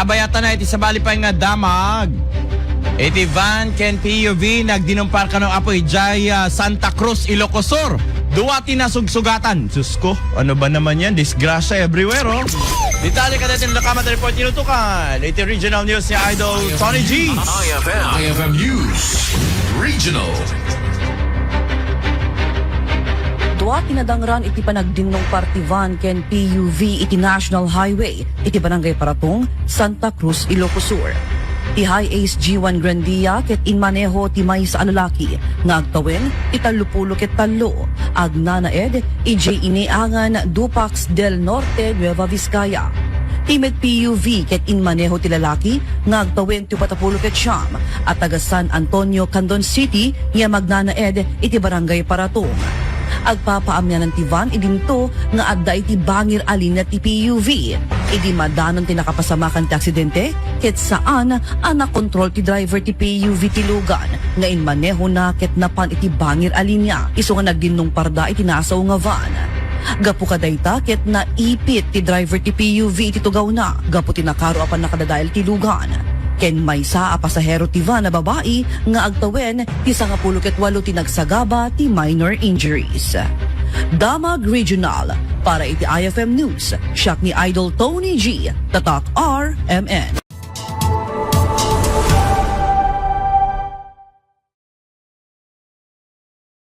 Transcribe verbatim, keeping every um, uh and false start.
Abayatan na iti sabali pay nga damag iti van ken P U V nagdinumpar kano Apo idiay, ah, Santa Cruz, Ilocos Sur. Dua ti nasugsugatan. Diyos ko, ano ba naman yan? Disgrasya everywhere, oh. Detalye kadaytoy nga kamat report tinutukan iti regional news ni Idol Tony G. I F M. I F M News Regional. Dua ti nadangran iti panagdinnong party van ken P U V iti National Highway iti Barangay Paratong, Santa Cruz, Ilocos Sur. Ti Hiace G one Grandia ket inmaneho ti maysa a lalaki nga agtawen ti tallopulo ket tallo, agnanaed idiay Ineangan, Dupax del Norte, Nueva Vizcaya. Ti met P U V ket inmaneho ti lalaki nga agtawen ti upatapulo ket siam a taga San Antonio, Candon City nga magnanaed iti Barangay Paratong. Agpapaamyanan ti van idinto nga adda iti bangir a linya ti P U V. Idi madanon ti nakapasamakan ti aksidente, ket saan a nakontrol ti driver ti P U V ti lugan nga inmanehona ket napan iti bangir a linya, isu nga nagdinnong parda iti nasao nga van. Gapu kadayta ket naipit ti driver ti P U V iti tugawna gapu ti nakaro a pannakadadael ti lugan. Ken maysa a pasahero ti van a babai nga agtawen ti sangapulo ket walo ti nagsagaba ti minor injuries. Damag Regional, para iti I F M News, siak ni Idol Tony G, Tatak R M N.